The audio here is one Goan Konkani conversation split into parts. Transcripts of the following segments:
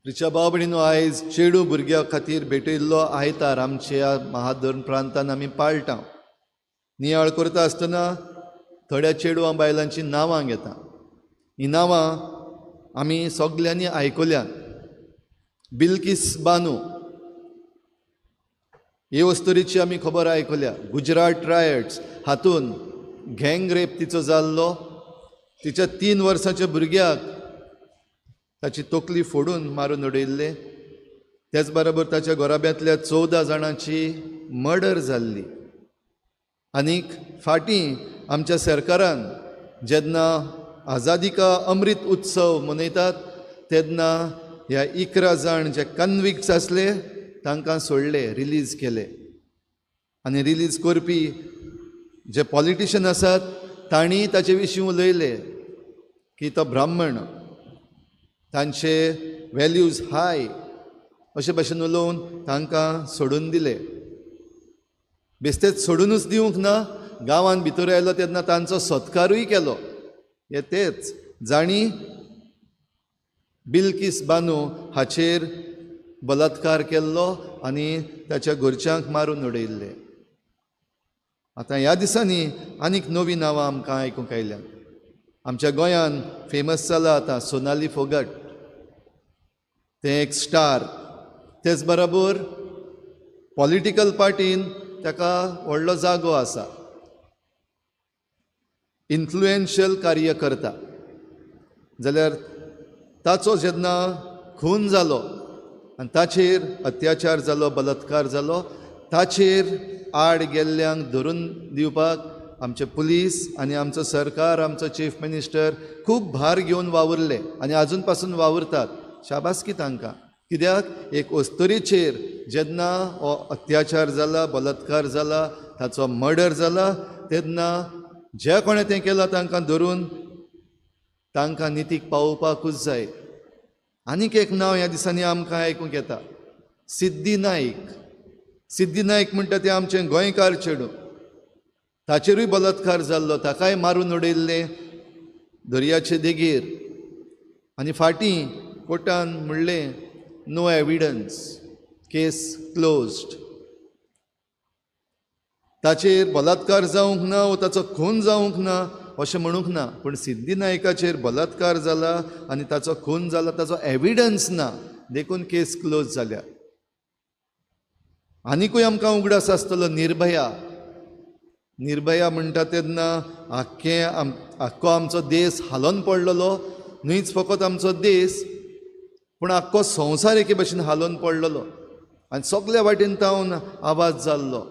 रिचा भाव भयणीनो, आयज चेडूं भुरग्यां खातीर भेटयल्लो आयतार आमच्या महाधर्म प्रांतान आमी पाळटा. नियाळ करता आसतना थोड्या चेडवां बायलांचीं नांवां घेता. हीं नांवां आमी सगल्यांनी आयकल्यात. बिल्किस बानू हे वस्तुरीची आमी खबर आयकल्या. गुजरात रायट्स हातून गँग रेप तिचो जाल्लो. तिच्या 3 वर्सांच्या भुरग्याक ताची तकली फोडून मारून उडयल्ले. त्याच बरोबर ताच्या घराब्यांतल्या 14 जाणांची मर्डर जाल्ली. आनीक फाटीं आमच्या सरकारान जेन्ना आझादी का अमृत उत्सव मनयतात तेन्ना ह्या 11 जाण जे कन्विक्ट्स आसले तांकां सोडले, रिलीज केले. आनी रिलीज करपी जे पॉलिटिशन आसात तांणी ताचे विशीं उलयले की तो ब्राह्मण, तांचे वेल्यूज हाय अशे भाशेन उलोवन तांकां सोडून दिले. बेस्तेच सोडुनूच दिवंक ना, गांवांत भितर आयलो तेन्ना तांचो सत्कारूय केलो. हे तेच जांणी बिल्किस बानू हाचेर बलात्कार केल्लो आनी ताच्या घरच्यांक मारून उडयल्ले. आतां ह्या दिसांनी आनीक नवीं नांवां आमकां आयकूंक आयल्यात. आमच्या गोंयान फेमस जाला आतां सोनाली फोगट, तें एक स्टार. तेच बराबर पॉलिटिकल पार्टीन ताका व्हडलो जागो आसा, इन्फ्लुएन्शियल कार्य करता. जाल्यार ताचो जेन्ना खून जालो आनी ताचेर अत्याचार जालो, बलात्कार जालो, ताचेर आड गेल्ल्यांक धरून दिवपाक आमचे पुलीस आनी आमचो सरकार, आमचो चीफ मिनिस्टर खूब भार घेवन वावुरले आनी आजून पासून वावुरतात. शाबासकी तांकां. कित्याक एक अस्तुरेचेर जेन्ना हो अत्याचार जाला, बलात्कार जाला, ताचो मर्डर जाला, तेन्ना जे कोणें तें केलां तांकां धरून तांकां नितीक पावोवपाकूच जाय. आनीक एक नांव ह्या दिसांनी आमकां आयकूंक येता, सिद्धी नायक. सिद्धी नायक म्हणटा तें आमचें गोंयकार चेडूं. ताचेरूय बलात्कार जाल्लो, ताकाय मारून उडयल्लें दर्याचे देगेर. आनी फाटीं कोर्टान म्हणलें नो एविडन्स, केस क्लोज्ड. ताचेर बलात्कार जावंक ना वो ताचो खून जावंक ना अशें म्हणूंक ना, पूण सिद्धी नायकाचेर बलात्कार जाला आनी ताचो खून जाला ताचो एविडन्स ना, देखून केस क्लोज जाल्या. आनिकूय आमकां उगडास आसतलो निर्भया. निर्भया म्हणटा तेन्ना आख्खें आख्खो आमचो देस हालोवन पडलेलो. न्हयच फकत आमचो देस पूण आख्खो संवसार एके भशेन हालोवन पडलेलो आनी सगल्या वाटेन तावन आवाज जाल्लो,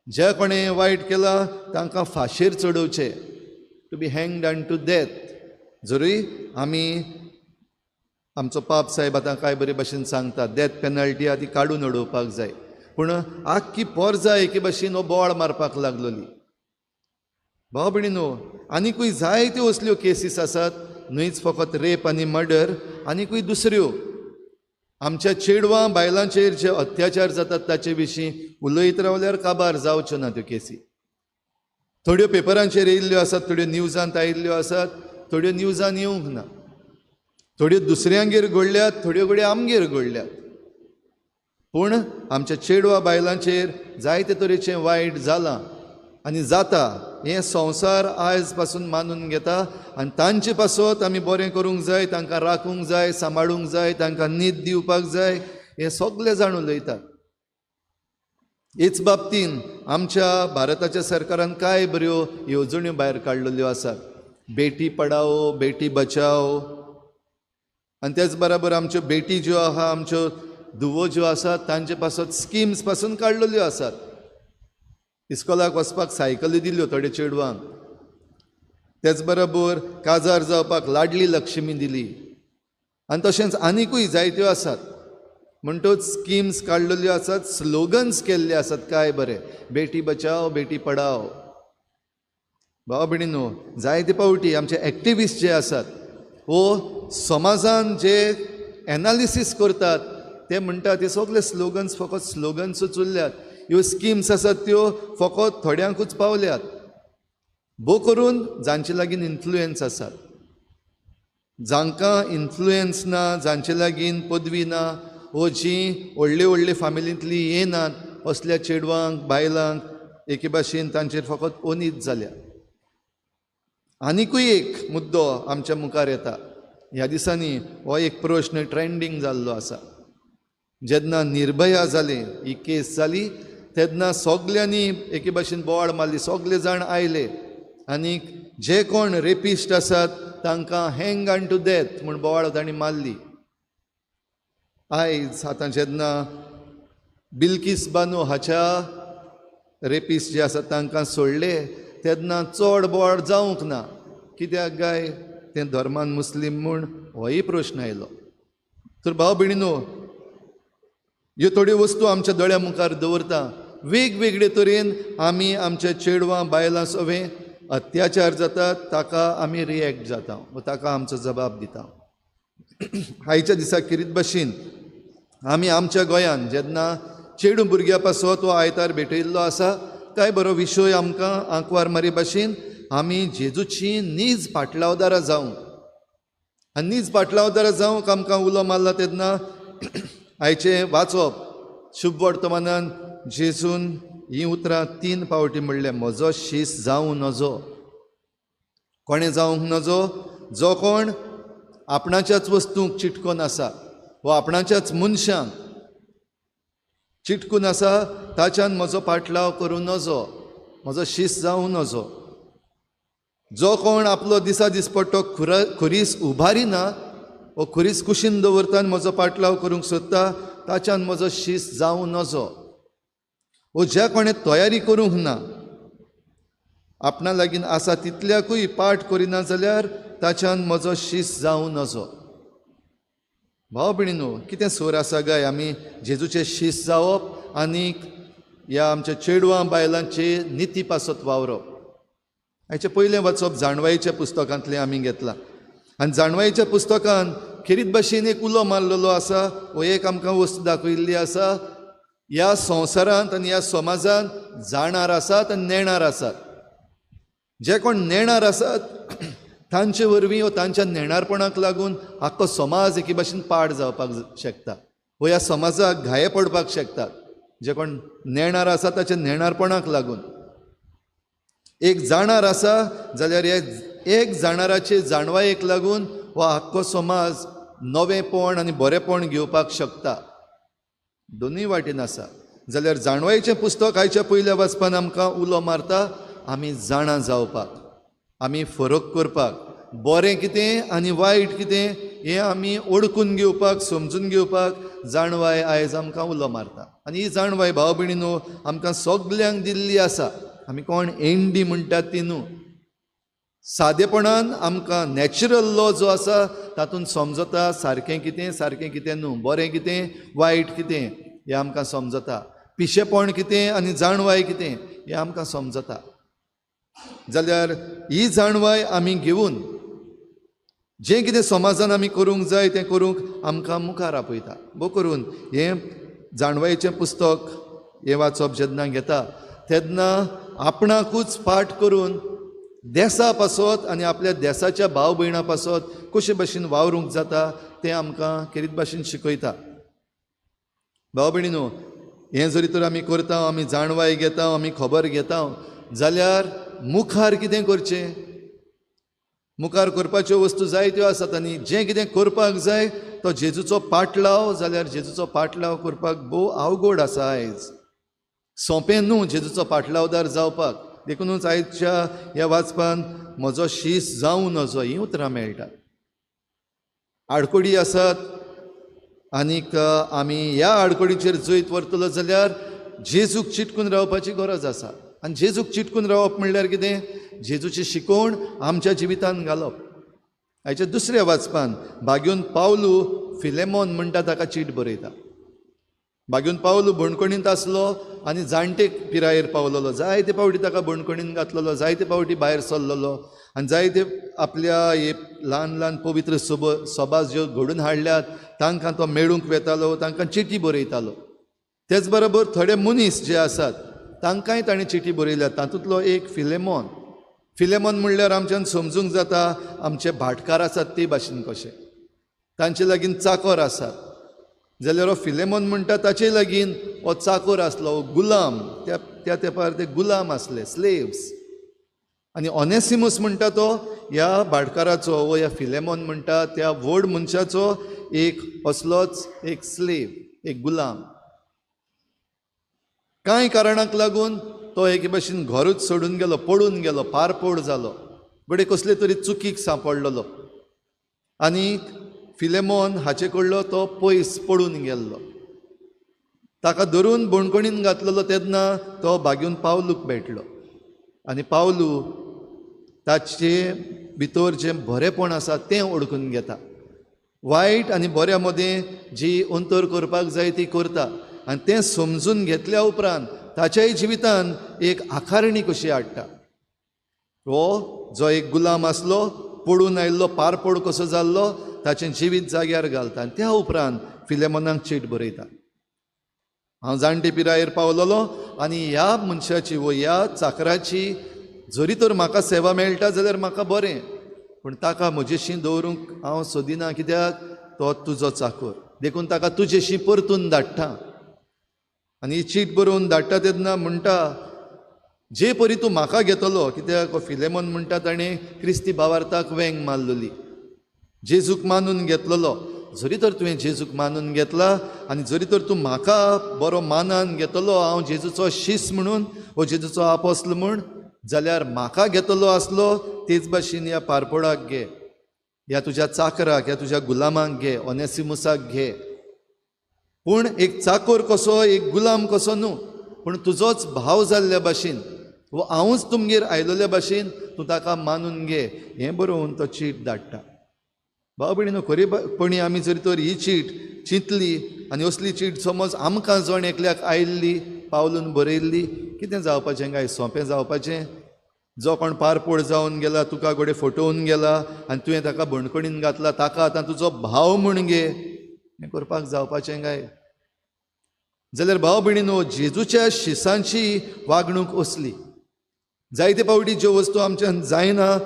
जे कोणें वायट केलां तांकां फांशेर चडोवचें, to be hanged unto death. जरूय आमी आमचो पाप साहेब आतां कांय बरे भशेन सांगता, डेथ पेनल्टी आदी काडून उडोवपाक जाय, पूण आख्खी पोरजा एके भशेन हो बोवाळ मारपाक लागलोली. भाव भयणीनो, आनिकूय जायत्यो असल्यो केसीस आसात, न्हयच फकत रेप आनी मर्डर, आनिकूय दुसऱ्यो आमच्या चेडवां बायलांचेर जे अत्याचार जातात ताचे विशीं उलयत रावल्यार काबार जावच्यो ना त्यो केसी. थोड्यो पेपरांचेर येयल्ल्यो आसात, थोड्यो न्यूजांत आयिल्ल्यो आसात, थोड्यो न्यूजान येवंक ना, थोड्यो दुसऱ्यांगेर घडल्यात, थोड्यो घडये आमगेर घडल्यात. पूण आमच्या चेडवा बायलांचेर जायते तरेचें वायट जालां आनी जाता हें संवसार आयज पासून मानून घेता आनी तांचे पासत आमी बरें करूंक जाय, तांकां राखूंक जाय, सांबाळूंक जाय, तांकां नीत दिवपाक जाय, हें सगळे जाण उलयतात. हेच बाबतीन आमच्या भारताच्या सरकारान कांय बऱ्यो येवजण्यो भायर काडलेल्यो आसात. बेटी पढाओ बेटी बचाओ, आनी तेच बराबर आमच्यो बेटी ज्यो आहा, आमच्यो धुवो ज्यो आसात तांचे पासत स्किम्स पासून काडलेल्यो आसात. इस्कोलाक वचपाक सायकली दिल्यो थोडे चेडवांक, तेच बरोबर काजार जावपाक लाडली लक्ष्मी दिली, आनी तशेंच आनिकूय जायत्यो आसात. म्हणटच स्किम्स काडलेल्यो आसात, स्लोगन्स केल्ले आसात काय बरे, बेटी बचाओ बेटी पढाओ. भाव भयणीनो, जायते फावटी आमचे एक्टिविस्ट जे आसात वो समाजान जे एनालिसीस करतात ते म्हणटात ते सगळे स्लोगन्स फकत स्लोगन्सूच उरल्यात, ह्यो स्किम्स आसात त्यो फकत थोड्यांकूच पावल्यात, भोव करून जांचे लागीं इन्फ्लुयन्स आसात. जांकां इन्फ्लुयन्स ना, जांचे लागीं पदवी ना वो जीं व्हडले व्हडले फामिलींतलीं येनात असल्या चेडवांक बायलांक एके भाशेन तांचेर फकत ओनीत जाल्या. आनिकूय एक मुद्दो आमच्या मुखार येता. ह्या दिसांनी हो एक प्रश्न ट्रेंडींग जाल्लो आसा. जेन्ना निर्भया जालें, ही केस जाली तेन्ना सगल्यांनी एके भाशेन बोवाळ मारली, सगले जाण आयले आनीक जे कोण रेपिस्ट आसात तांकां हँग आन टू डेथ म्हूण बोवाळ तांणी मारली. आयज आतां जेन्ना बिल्किस बानू हाच्या रेपिस्ट जे आसात तांकां सोडले तेन्ना चड बोवाळ जावंक ना. कित्याक काय तें धर्मान मुस्लीम म्हूण होय प्रश्न आयलो. तर भाव भयणीनो, ह्यो थोड्यो वस्तू आमच्या दोळ्या मुखार दवरता. वेगवेगळे तरेन आमी आमच्या चेडवां बायलां सवें अत्याचार जातात ताका आमी रिएक्ट जाता वा ताका आमचो जबाब दिता. आयच्या दिसा खेरीत भाशेन आमी आमच्या गोंयान जेन्ना चेडूं भुरग्या पासत हो आयतार भेटयल्लो आसा, काय बरो विशय आमकां आंकवार मारी भाशेन आमी जेजूची नीज पाटलावदारां जावंक आनी नीज पाटलावदारां जावंक आमकां उलो मारला. तेन्ना आयचें वाचप शुभ वर्तमानान जेजून हीं उतरां 3 फावटी म्हणलें, म्हजो शीस जावं नजो. कोणें जावंक नजो? जो कोण आपणाच्याच वस्तूंक चिटकोन आसा वा आपणाच्याच मनशांक चिटकून आसा ताच्यान म्हजो पाटलाव करूं नजो, म्हजो शीस जावं नजो. जो कोण आपलो दिसा दिसपट्टो खुरीस उबारिना वो खुरीस कुशीन दवरता आनी म्हजो पाटलाव करूंक सोदता ताच्यान म्हजो शीस जावं नजो. वो ज्या कोणें तयारी करूंक ना, आपणा लागीं आसा तितल्याकूय पाठ करिना जाल्यार ताच्यान म्हजो शीस जावं नजो. भाव भयणीनो, कितें सोर आसा काय आमी जेजूचे शीस जावप आनीक ह्या आमच्या चेडवां बायलांचे निती पासत वावरप. हाचें पयलें वाचप जाणवायेच्या पुस्तकांतलें आमी घेतलां आनी जाणवायेच्या पुस्तकान खेरीत भाशेन एक उलो मारलेलो आसा वो एक आमकां वस्तू दाखयल्ली आसा. ह्या संवसारांत आनी ह्या समाजांत जाणार आसात आनी नेणार आसात. जे कोण नेणार आसात तांचे वरवीं वा तांच्या नेणारपणाक लागून आख्खो समाज एके भाशेन पाड जावपाक शकता वा ह्या समाजाक घाये पडपाक शकतात. जे कोण नेणार आसा ताच्या नेणारपणाक लागून. एक जाणार आसा जाल्यार एक जाणाराचे जाणवायेक लागून हो आख्खो समाज नवेंपण आनी बरेंपण घेवपाक शकता. दोनूय वाटेन आसा. जाल्यार जाणवायेचें पुस्तक आयच्या पयल्या वाचपान आमकां उलो मारता आमी जाणा जावपाक, आमी फरक करपाक, बरें कितें आनी वायट कितें हें आमी ओळखून घेवपाक, समजून घेवपाक जाणवाय आयज आमकां उलो मारता. आनी ही जाणवाय भाव भयणीनो आमकां सगल्यांक दिल्ली आसा. आमी कोण एंडी म्हणटात ती न्हू. सादेपणान आमकां नॅचरल लॉ जो आसा तातूंत समजता सारकें कितें, सारकें कितें न्हू, बरें कितें वायट कितें हें आमकां समजता, पिशेपण कितें आनी जाणवाय कितें हें आमकां समजता. जाल्यार ही जाणवाय आमी घेवन जें कितें समाजान आमी करूंक जाय तें करूंक आमकां मुखार आपयता. बो करून हें जाणवायेचें पुस्तक हें वाचप जेन्ना घेता तेन्ना आपणाकूच पाठ करून देसा पासत आनी आपल्या देसाच्या भाव भयणां पासत कशे भाशेन वावरूंक जाता तें आमकां खेरीत भाशेन शिकयता. भाव भयणीनो, हें जरी तर आमी करता, आमी जाणवाय घेता, आमी खबर घेता जाल्यार मुखार कितें करचें, मुखार करपाच्यो वस्तू जायत्यो आसात आनी जें कितें करपाक जाय तो जेजूचो पाटलाव जाल्यार जेजूचो पाटलाव करपाक भोव अवघड आसा. आयज सोंपें न्हू जेजूचो पाटलावदार जावपाक. देखुनूच आयच्या ह्या वाचपान म्हजो शीस जावं नजो हीं उतरां मेळटात. आडकोडी आसात आनीक आमी ह्या आडकोडीचेर जैत व्हरतलो जाल्यार जेजूक चिटकून रावपाची गरज आसा. आनी जेजूक चिटकून रावप म्हणल्यार कितें, जेजूची शिकवण आमच्या जिवितांत घालप. आयच्या दुसऱ्या वाचपान भाग्योन पावलू फिलेमोन म्हणटा ताका चीट बरयता. भाग्योन पावलू बणकणींत आसलो आनी जाणटे पिरायेर पावलेलो. जायते फावटी ताका बणकणींत घातलेलो, जायते फावटी भायर सरलेलो आनी जायते आपल्या हे ल्हान ल्हान पवित्र सभा ज्यो घडून हाडल्यात तांकां तो मेळूंक वेतालो, तांकां चिटी बरयतालो. तेच बरोबर थोडे मनीस जे आसात तांकांय ताणें चिटी बरयल्यात. तातूंतलो एक फिलेमोन. फिलेमोन म्हणल्यार आमच्यान समजूंक जाता आमचे भाटकार आसात ते भाशेन कशे, तांचे लागीं चाकोर आसात. जाल्यार हो फिलेमोन म्हणटा ताचे लागीं हो चाकोर आसलो, हो गुलाम. त्या त्या तेंपार ते गुलाम आसले, स्लेव्स. आनी ओनेसिमूस म्हणटा तो ह्या भाटकाराचो वो ह्या फिलेमोन म्हणटा त्या व्हड मनशाचो एक असलोच एक स्लेव, एक गुलाम. कांय कारणाक लागून तो एके भाशेन घरूच सोडून गेलो, पळून गेलो, पारपोड जालो, बडे कसले तरी चुकीक सांपडलेलो आनी फिलेमोन हाचे कडलो तो पयस पळून गेल्लो. ताका धरून बणकणीन घातलेलो तेन्ना तो बागेवन पावलूक भेटलो आनी पावलू ताचे भितर जें बरेंपण आसा तें वळखून घेता. वायट आनी बऱ्या मदें जी अंतर करपाक जाय ती करता आनी तें समजून घेतल्या उपरांत ताच्याय जिवितान एक आकारणी कशी हाडटा. हो जो एक गुलाम आसलो, पडून आयिल्लो, पारपोड कसो जाल्लो, ताचें जिवीत जाग्यार घालता आनी त्या उपरांत फिलेमोनाक चीट बरयता, हांव जाणटे पिरायेर पावलोलो आनी ह्या मनशाची वो ह्या चाकराची जरी तर म्हाका सेवा मेळटा जाल्यार म्हाका बरें, पूण ताका म्हजेशी दवरूंक हांव सोदिना, कित्याक तो तुजो चाकोर, देखून ताका तुजेशी परतून धाडटा. आनी ही चीट बरोवन धाडटा तेन्ना म्हणटा, जे परी तूं म्हाका घेतलो, कित्याक फिलेमोन म्हणटा ताणें क्रिस्ती भावार्थाक वेंग मारलेली, जेजूक मानून घेतलेलो. जरी तर तुवें जेजूक मानून घेतला आनी जरी तर तूं म्हाका बरो मानान घेतलो, हांव जेजूचो शीस म्हणून वो जेजूचो आपोस्ल म्हूण, जाल्यार म्हाका घेतलो आसलो तेच भाशेन ह्या पारपोडाक घे, ह्या तुज्या चाकराक, ह्या तुज्या गुलामाक घे, ओनेसिमुसाक घे. पूण एक चाकोर कसो, एक गुलाम कसो न्हू, पूण तुजोच भाव जाल्ल्या भाशेन वो हांवूच तुमगेर आयलोल्या भाशेन तूं ताका मानून घे. हें बरोवन तो चीट धाडटा. भाव भयणीनो, खरेपणी आमी जरी तर ही चीट चिंतली आनी असली चीट समज आमकां जण एकल्याक आयिल्ली, पावलून बरयल्ली, कितें जावपाचें काय? सोंपें जावपाचें? जो कोण पारपोड जावन गेला, तुका घडये फटोवन गेला आनी तुवें ताका बणकणीन घातला, ताका आतां तुजो भाव म्हूण घे, हें करपाक जावपाचें काय? जाल्यार भाव भयणीनो, जेजूच्या शिसांची वागणूक असली. जायते फावटी ज्यो वस्तू आमच्यान जायना,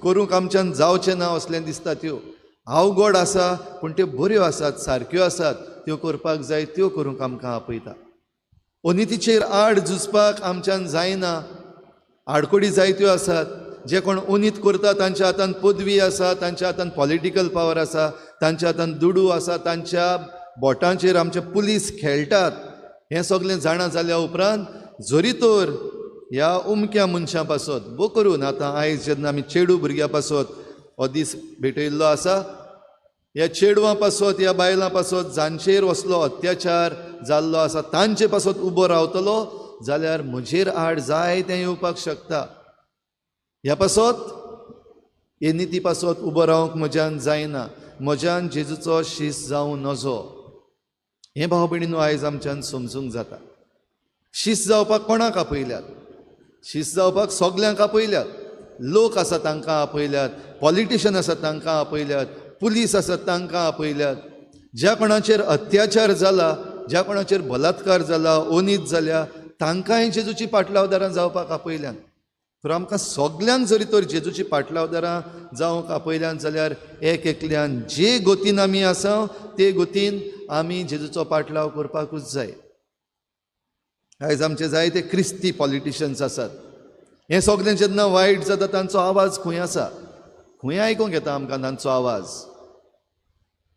करूंक आमच्यान जावचें ना असलें दिसता, त्यो अवघड आसा, पूण त्यो बऱ्यो आसात, सारक्यो आसात, त्यो करपाक जाय, त्यो करूंक आमकां आपयता. अनितीचेर आड झुजपाक आमच्यान जायना, आडकोडी जायत्यो आसात. जे कोण अनीत करता तांच्या हातान पदवी आसा, तांच्या हातान पॉलिटिकल पावर आसा, तांच्या हातान दुडू आसा, तांच्या बोटांचेर आमचे पुलीस खेळटात. हें सगळें जाणा जाल्या उपरांत जरी तर ह्या उमक्या मनशां पासत बो करून आतां आयज जेन्ना आमी चेडू भुरग्यां पासत हो दीस भेटयल्लो आसा, ह्या चेडवां पासत, ह्या बायलां पासत जांचेर असलो अत्याचार जाल्लो आसा तांचे पासत उबो रावतलो जाल्यार म्हजेर आड जाय तें येवपाक शकता. ह्या पासत, हे निती पासत उबो रावंक म्हज्यान जायना, म्हज्यान जेजूचो शीस जावं नजो. हें भाव भयणीनो आयज आमच्यान समजूंक जाता. शीस जावपाक कोणाक आपयल्यात? शीस जावपाक सगल्यांक आपयल्यात. लोक आसा तांकां आपयल्यात, पॉलिटिशन आसा तांकां आपयल्यात, पुलीस आसात तांकां आपयल्यात. ज्या कोणाचेर अत्याचार जाला, ज्या कोणाचेर बलात्कार जाला, ओनीत जाल्या, तांकांय जेजूची पाटलावदारां जावपाक आपयल्यात. तर आमकां सगल्यांक जरी तर जेजूची पाटलावदारां जावंक आपयल्यान जाल्यार एक एकल्यान जे गतीन आमी आसा ते गतीन आमी जेजूचो पाटलाव करपाकूच जाय. आयज आमचे जायते क्रिस्ती पॉलिटिशन्स आसात. हें सगळें जेन्ना वायट जाता तांचो आवाज खंय आसा? खंय आयकूंक येता आमकां तांचो आवाज?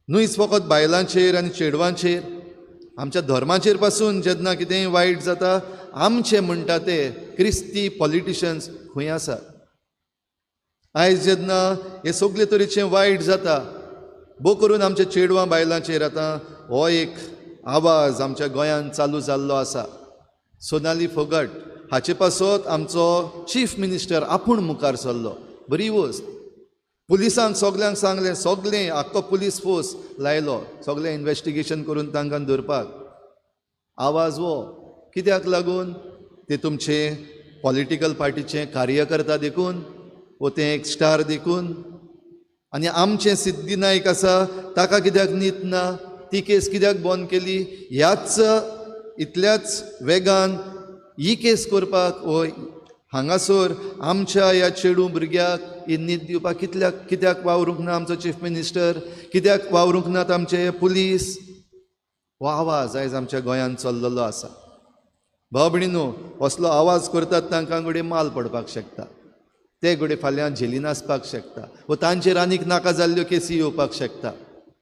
न्हूच फकत बायलांचेर आनी चेडवांचेर, आमच्या धर्माचेर पासून जेन्ना कितेंय वायट जाता आमचे म्हणटा ते क्रिस्ती पॉलिटिशन्स खंय आसात? आयज जेन्ना हे सगळे तरेचें वायट जाता, भोव करून आमच्या चेडवां बायलांचेर आतां हो एक आवाज आमच्या गोंयांत चालू जाल्लो आसा. सोनाली फोगट हाचे पासत आमचो चीफ मिनिस्टर आपूण मुखार सरलो. बरी वस्त. पुलिसांक सगल्यांक सांगलें, सगलें आख्खो पुलीस फोर्स लायलो, सगलें इन्वेस्टिगेशन करून तांकां धरपाक. आवाज हो कित्याक लागून? ते तुमचे पॉलिटिकल पार्टीचे कार्यकर्ता देखून, वो ते एक स्टार देखून. आनी आमचें सिद्धी नायक आसा ताका कित्याक नीत ना? ती केस कित्याक बंद केली? ह्याच इतल्याच वेगान ही केस करपाक वो हांगासर आमच्या ह्या चेडूं भुरग्याक ही न्हीद दिवपाक कितल्याक कित्याक वावरूंक ना आमचो चीफ मिनिस्टर, कित्याक वावरूंक नात आमचे हे पुलीस? हो आवाज आयज आमच्या गोंयांत चल्लेलो आसा. भाव भयणीनो, असलो आवाज करतात तांकां घडये माल पडपाक शकता, ते घडये फाल्यां झेलीन आसपाक शकता वो तांचेर आनीक नाका जाल्ल्यो केसी येवपाक शकता.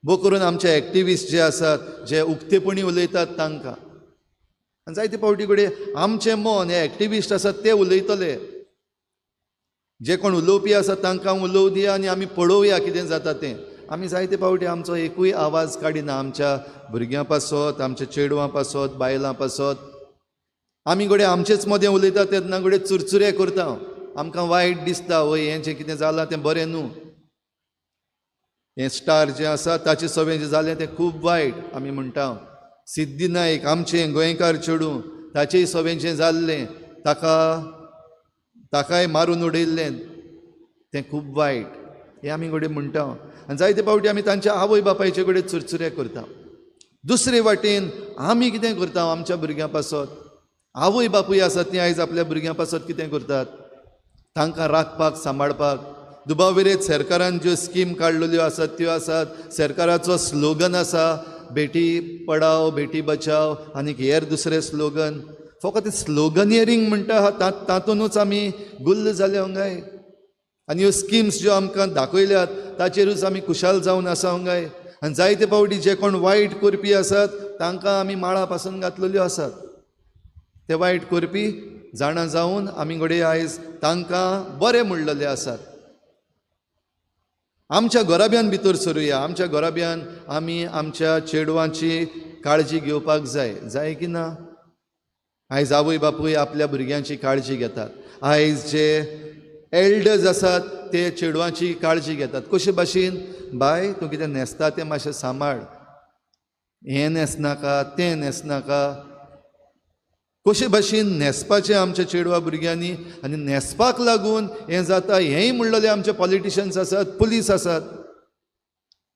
भोव करून आमचे एक्टिविस्ट जे आसात, जे उक्तेपणी उलयतात तांकां, आनी जायते फावटी घडये आमचें मन हे एक्टिविस्ट आसात ते उलयतले, जे कोण उलोवपी आसात तांकां उलोवं दिया आनी आमी पळोवया कितें जाता तें. आमी जायते फावटी आमचो एकूय आवाज काडिना आमच्या भुरग्यां पासत, आमच्या चेडवां पासत, बायलां पासत. आमी घडये आमचेच मदें उलयता तेन्ना घडये चुरचुरे करता, आमकां वायट दिसता, वय हें जें कितें जालां तें बरें न्हू, हें स्टार जें आसा ताचें सगळें जें जालें तें खूब वायट आमी म्हणटा. सिद्धी नायक आमचें गोंयकार चेडूं, ताचेय सगळें जें जाल्लें, ताकाय मारून उडयल्लें, तें खूब वायट हें आमी घडये म्हणटा. आनी जायते फावटी आमी तांच्या आवय बापायचे कडेन चुरचुरे करता. दुसरे वाटेन आमी कितें करता आमच्या भुरग्यां पासत? आवय बापूय आसात तीं आयज आपल्या भुरग्यां पासत कितें करतात? तांकां राखपाक, सांबाळपाक. दुबाविरेत सरकारान ज्यो स्कीम काडलेल्यो आसात त्यो आसात, सरकाराचो स्लोगन आसा बेटी पढाओ बेटी बचाओ आनीक हेर दुसरे स्लोगन. फकत स्लोगनियरींग म्हणटा तातूंतच आमी गुल्ल जाले हांगाय. आनी ह्यो स्किम्स ज्यो आमकां दाखयल्यात ताचेरूच आमी खुशाल जावन आसा हांगाय. आनी जायते फावटी जे कोण वायट करपी आसात तांकां आमी माळा पासून घातलेल्यो आसात. ते वायट करपी जाणा जावन आमी घडये आयज तांकां बरें म्हणलेले आसात. आमच्या घराब्यान भितर सरुया, आमच्या घराब्यान आमी आमच्या चेडवांची काळजी घेवपाक जाय, जाय की ना? आयज आवय बापूय आपल्या भुरग्यांची काळजी घेतात. आयज जे एल्डर्स आसात ते चेडवांची काळजी घेतात. कशे भाशेन? बाय तूं कितें न्हेसता तें मातशें सांबाळ, हें न्हेसनाका तें न्हेसनाका. कशे भाशेन न्हेसपाचें आमच्या चेडवा भुरग्यांनी, आनी न्हेसपाक लागून हें जाता हेंय म्हणलेले आमचे पॉलिटिशन्स आसात, पुलीस आसात.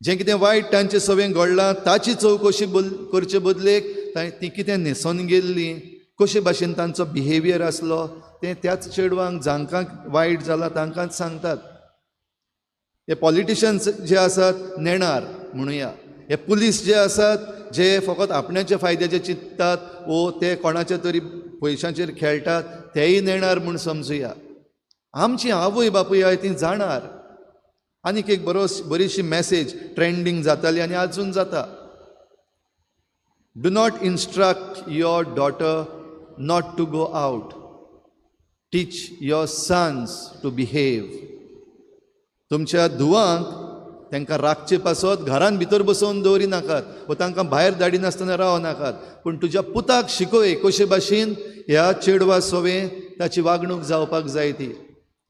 जें कितें वायट तांचें सगळें घडलां ताची चवकशी करचे बदलेक तीं कितें न्हेसोन गेल्लीं, कशे भाशेन तांचो बिहेवियर आसलो तें त्याच चेडवांक जांकां वायट जालां तांकांच सांगतात. हे पॉलिटिशन्स जे आसात नेणार म्हणुया, हे पुलीस जे आसात जे फकत आपणाच्या फायद्याचे चिंततात वो ते कोणाच्या तरी पयशांचेर खेळटात तेय नेणार म्हूण समजुया. आमची आवय बापूय आहाय ती जाणार. आनीक एक बरीशी मॅसेज ट्रेंडींग जाताली आनी आजून जाता. Do not instruct your daughter not to go out, teach your sons to behave. तुमच्या धुवांक तांकां राखचे पासत घरान भितर बसोवन दवरी नाकात वो तांकां भायर धाडिनासतना राव नाकात, पूण तुज्या पुताक शिकय कशे भाशेन ह्या चेडवा सोवें ताची वागणूक जावपाक जाय ती.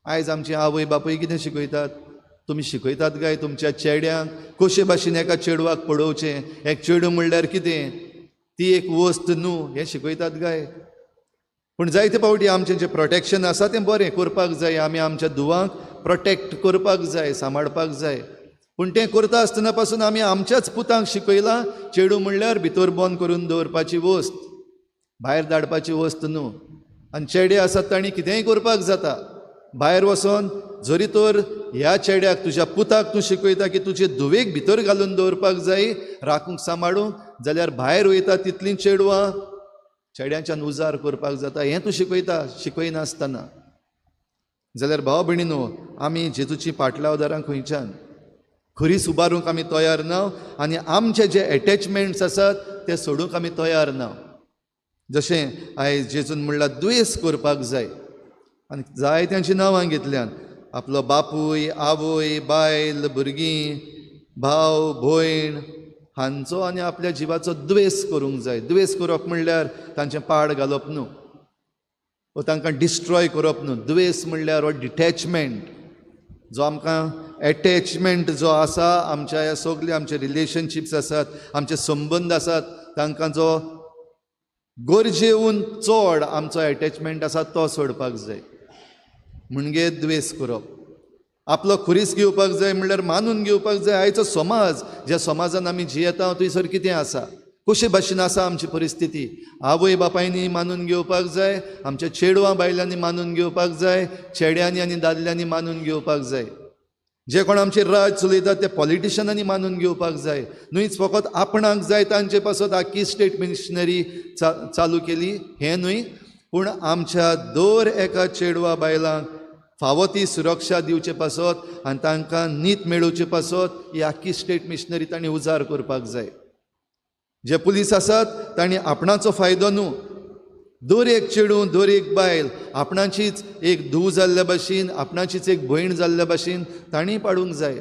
आयज आमची आवय बापूय कितें शिकयतात? तुमी शिकयतात काय तुमच्या चेड्यांक कशे भाशेन एका चेडवाक पळोवचें, एक चेडूं म्हणल्यार कितें, ती एक वस्त न्हू, हें शिकयतात काय? पूण जायते फावटी आमचें जें प्रोटेक्शन आसा तें बरें करपाक जाय, आमी आमच्या धुवांक प्रोटेक्ट करपाक जाय, सांबाळपाक जाय. पूण तें करता आसतना पासून आमी आमच्याच पुतांक शिकयलां चेडूं म्हणल्यार भितर बंद करून दवरपाची वस्त, भायर धाडपाची वस्त न्हू. आनी चेडे आसात तांणी कितेंय करपाक जाता भायर वचोन. जरी तर ह्या चेड्याक तुज्या पुताक तूं शिकयता की तुजे धुवेक भितर घालून दवरपाक जाय, राखूंक सांबाळूंक, जाल्यार भायर वयता तितलीं चेडवां चेड्यांच्यान उजार करपाक जाता हें तूं शिकयता शिकयनासतना. जाल्यार भाव भयणीनो, आमी जेजूची पाटलावदारां खंयच्यान खरीच उबारूंक आमी तयार ना आनी आमचे जे एटॅचमेंट्स आसात ते सोडूंक आमी तयार ना. जशें आयज जेजून म्हणल्यार दुयेंस करपाक जाय आनी जायत्यांची नांवां घेतल्यान, आपलो बापूय, आवय, बायल, भुरगीं, भाव, भयण हांचो आनी आपल्या जिवाचो द्वेस करूंक जाय. द्वेस करप म्हणल्यार तांचें पाड घालप न्हू वो तांकां डिस्ट्रॉय करप न्हू. द्वेस म्हणल्यार हो डिटॅचमेंट जो आमकां एटॅचमेंट जो आसा आमच्या ह्या सगळे आमचे रिलेशनशिप्स आसात, आमचे संबंद आसात, तांकां जो गरजेहून चड आमचो एटॅचमेंट आसा तो सोडपाक जाय. म्हणजे द्वेस करप, आपलो खुरीस घेवपाक जाय म्हणल्यार मानून घेवपाक जाय. आयचो समाज, ज्या समाजान आमी जियेता थंयसर कितें आसा, कशे भाशेन आसा आमची परिस्थिती, आवय बापायनी मानून घेवपाक जाय, आमच्या चेडवां बायलांनी मानून घेवपाक जाय, चेड्यांनी आनी दादल्यांनी मानून घेवपाक जाय, जे कोण आमचेर राज चलयतात ते पॉलिटिशनांनी मानून घेवपाक जाय. न्हूच फकत आपणाक जाय तांचे पासत आख्खी स्टेट मिशनरी चालू केली हें न्हय, पूण आमच्या दर एका चेडवा बायलांक फावो ती सुरक्षा दिवचे पासत आनी तांकां नीत मेळोवचे पासत ही आख्खी स्टेट मिशनरी तांणी उजार करपाक जाय. जे पुलीस आसात तांणी आपणाचो फायदो न्हू, दर एक चेडूं दर एक बायल आपणाचीच एक धूव जाल्ल्या भाशेन, आपणाचीच एक भयण जाल्ल्या भाशेन तांणी पाडूंक जाय.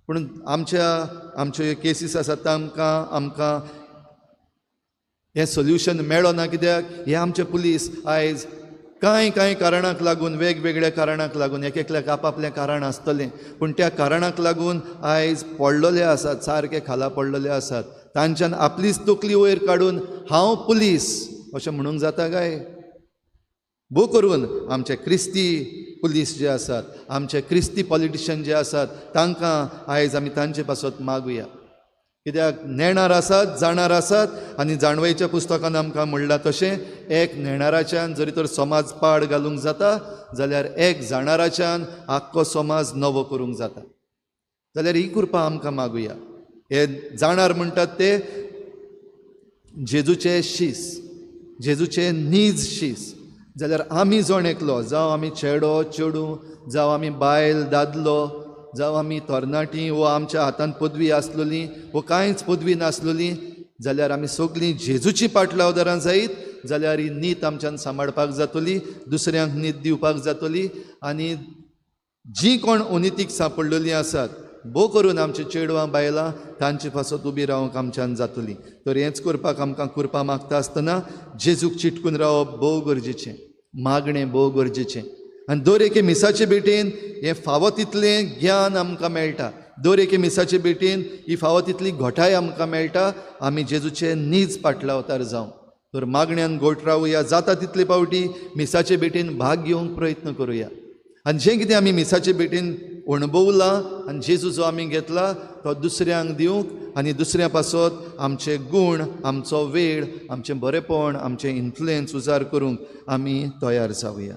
पूण आमच्यो ह्यो केसीस आसात तांकां आमकां हें सोल्युशन मेळना, कित्याक हे आमचे पुलीस आयज कांय कांय कारणाक लागून, वेगवेगळ्या कारणाक लागून, एक एकल्याक आपापलें कारण आसतलें, पूण त्या कारणाक लागून आयज पडलेले आसात, सारके खाला पडलेले आसात. तांच्यान आपलीच तकली वयर काडून हांव पुलीस अशें म्हणूंक जाता काय? भो करून आमचे क्रिस्ती पुलीस जे आसात, आमचे क्रिस्ती पॉलिटिशन जे आसात, तांकां आयज आमी तांचे पासत मागुया. कित्याक नेणार आसात, जाणार आसात, आनी जाणवयच्या पुस्तकान आमकां म्हणलां तशें एक नेणाराच्यान जरी तर समाज पाड घालूंक जाता जाल्यार एक जाणाराच्यान आख्खो समाज नवो करूंक जाता. जाल्यार ही कृपा आमकां मागुया. हे जाणार म्हणटात ते जेजूचे शीस, जेजूचे नीज शीस. जाल्यार आमी जण एकलो, जावं आमी चेडो चेडूं, जावं आमी बायल दादलो, जावं आमी तरणाटीं वो आमच्या हातान पदवी आसलेली वो कांयच पदवी नासलेली, जाल्यार आमी सगळीं जेजूची पाटलावदारां जायत जाल्यार ही नीत आमच्यान सांबाळपाक जातली, दुसऱ्यांक नीत दिवपाक जातली. आनी जी कोण अनितीक सांपडलेलीं आसात, भो करून आमची चेडवां बायलां तांचे पासत उबी रावंक आमच्यान जातली. तर हेंच करपाक आमकां कृपा मागता आसतना जेजूक चिटकून रावप भोव गरजेचें, मागणें भोव गरजेचें. आनी दर एके मिसाचे भेटेन हें फावो तितलें ज्ञान आमकां मेळटा, दर एके मिसाचे भेटेन ही फावो तितली घटाय आमकां मेळटा, आमी जेजूचे नीज पाटलावतार जावं. तर मागण्यान गोट रावया, जाता तितले पावटी मिसाचे भेटेन भाग घेवंक प्रयत्न करुया. आनी जें कितें आमी मिसाचे भेटेन अणभवलां आनी जेजू जो आमी घेतला तो दुसऱ्यांक दिवंक आनी दुसऱ्या पासत आमचे गूण, आमचो वेळ, आमचें बरेपण, आमचें इन्फ्लुयन्स उजार करूंक आमी तयार जावया.